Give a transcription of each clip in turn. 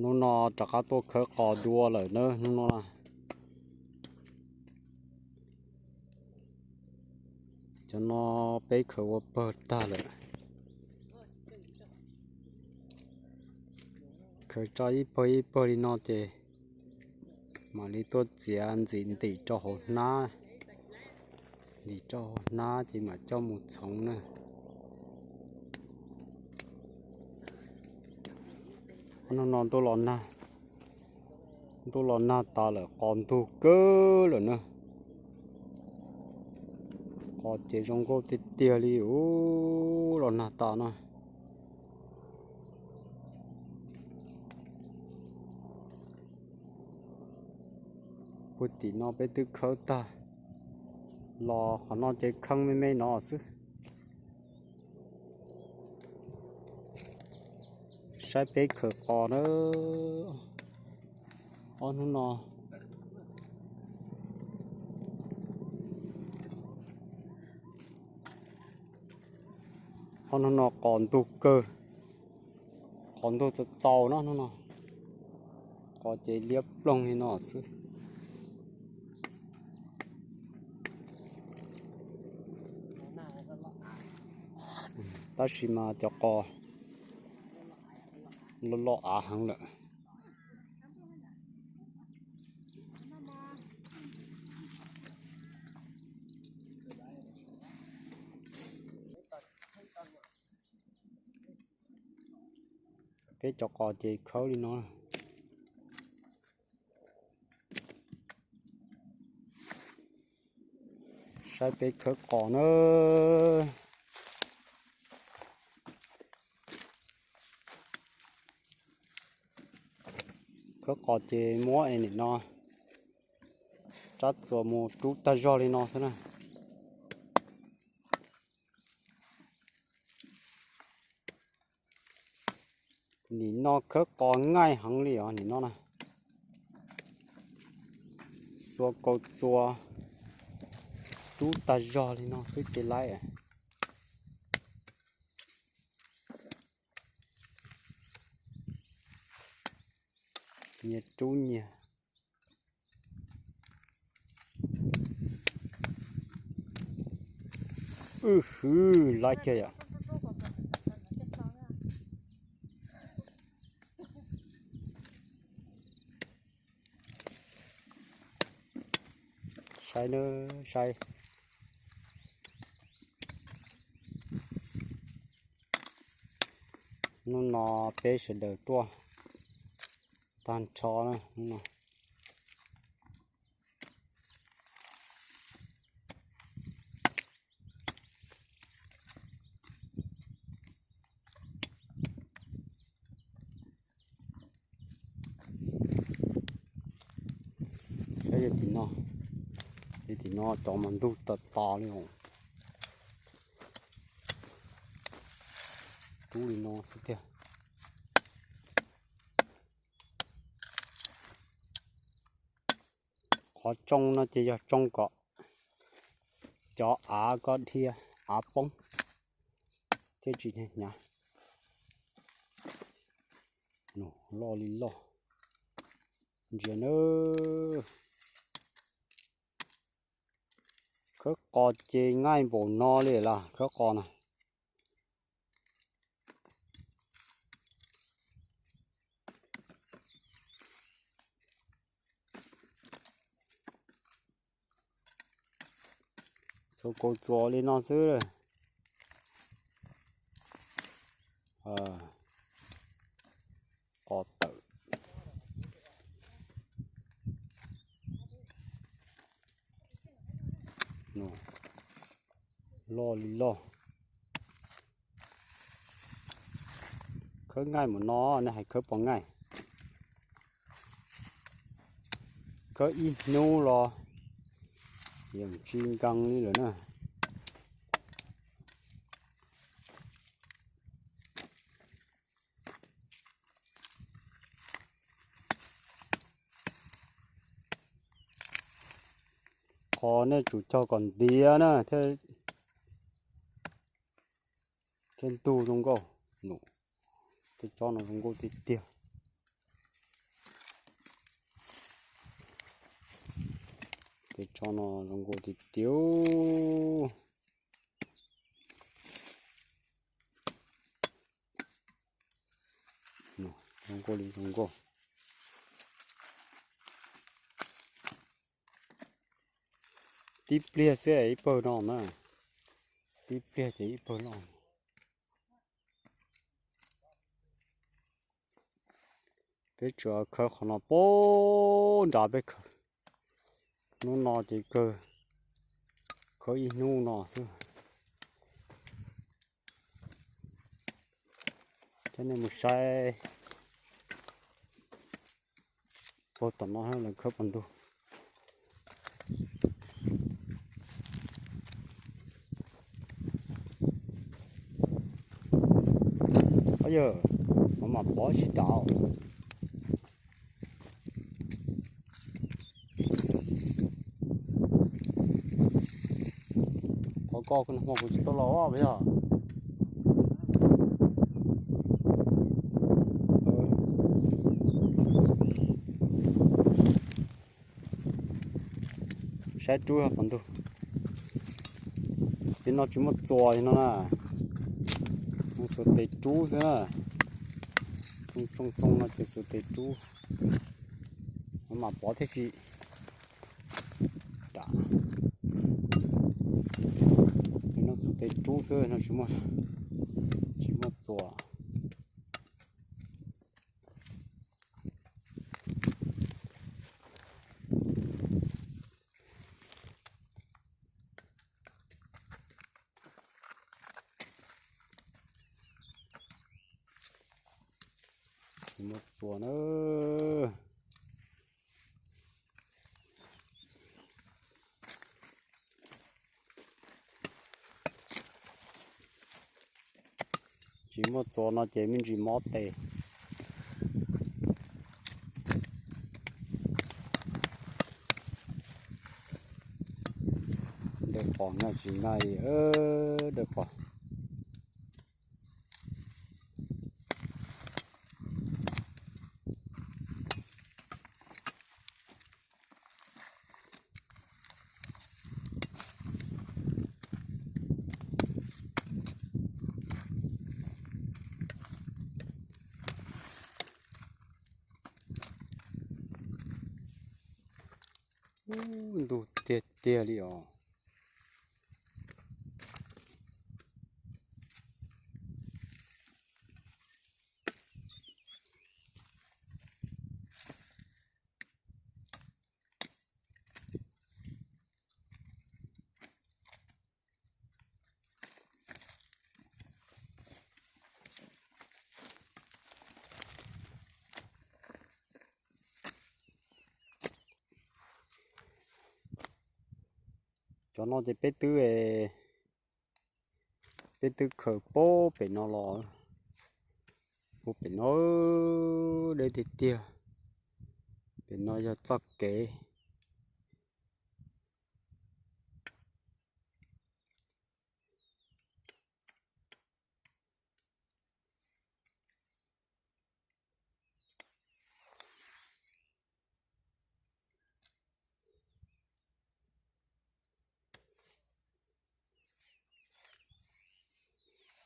Hnub no rov qab tuaj khawb qos dua lawm na hnub no na. Cov no peb khawb ua pawg tag lawm. Khawb tso ib pawg ib pawg li no ces mam li tuaj txiav ntxiv ntim rau hauv hnab, ntim rau hauv hnab ces mam coj mus txhoov na. Ob hnub no ntuj los nag, ntuj los nag tas lawm qos ntug kawg lawm na. Qos ces zoo nkauj tiag tiag li ub los nag tas na. Puag tim no peb twb khawb tag los qhov no ces kheej me me no xwb. Saib peb khawb qos na. Ob hnub no, ob hnub no qos ntug kawg, qos ntug txaus txaus no hnub no. Qos ces liab ploog li no xwb. Tab sis mas cov qos loj loj av heev lawm. Peb cov qos ces khawb li no. Saib peb khawb qos na. Khawb qos ces muab es nim no rab txuas mus rub tag zog li no xwb na. Nim no khawb qos ngaij heev li os nim no na. Xuas kaus txuas rub tag zog li no xwb ces laib. Nyias rub nyias. Wb hwv laib kiag yom. Saib na, saib. Hnub no peb sawv daws tuaj tag nrho na. Saib yog tim no, yog tim no cov mas ntug tas tas li os. Rub li no xwb tiag. Qhov tsoo no ces yog tsoo kom cov av ko dhia, av poob thiaj tsis hnyav. Loj li loj. Ntsia nawb. Khawb qos ces ngaij npaum no li las khawb qos na. Xuas kaus txuas li no xwb. Qos tawm. Loj li loj. Khawb ngaij mus no, nej hais khawb pos ngaij. Khawb ib hnub los yeej tsis nkees li lawm na. Qos nej tsum cog kom ntiav na thiaj ntug zoo nkauj. Tej tsob no zoo nkauj tiag tiag. Tso no zoo nkauj tiag tiag. Zoo nkauj li zoo nkauj. Tib pliag xwb ib pawg no na. Tib pliag ces ib pawg loj. Peb tsuas khawb qhov no puag nrad peb khawb. Hnub no ces kawg khawb ib hnub no xwb. Coj nej mus saib puag tom no lawv khawb puas ntug. Yog, mam mam pov sib dam. Qhov ko hmo kuv tsis tau los os yog. Saib rub puas ntug. Ces no tsis muaj txuas li no na. Xuas tes rub xwb na. Tsoo tsoo tsoo no ces xuas tes rub. Mam pov thiab tsis dam. No xuas tes rub xwb no, tsis muaj txuas. Tsis muaj txuas na. Tsis muaj txuas no ces me ntsis mob tes. Dawb qos na, tsis naj, dawb qos. Ntug tiag tiag li os. Cov no ces peb twb, peb twb khaws puag pem no los, puag pem no deb tiag tiag. Pem no yog txoj kev.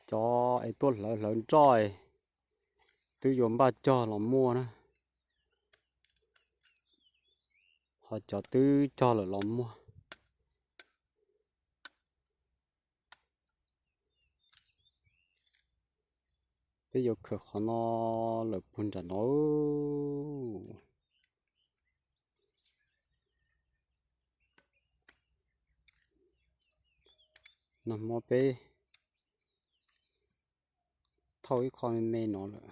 Cov es tuaj hlawv hlawv nroj twb yuav npaj cog los muaj na, ho cov twb cog lawm los muaj. Peb yuav khaws qhov no lawm puag nram no. Nag hmo peb thauj ib qho me me no lawm.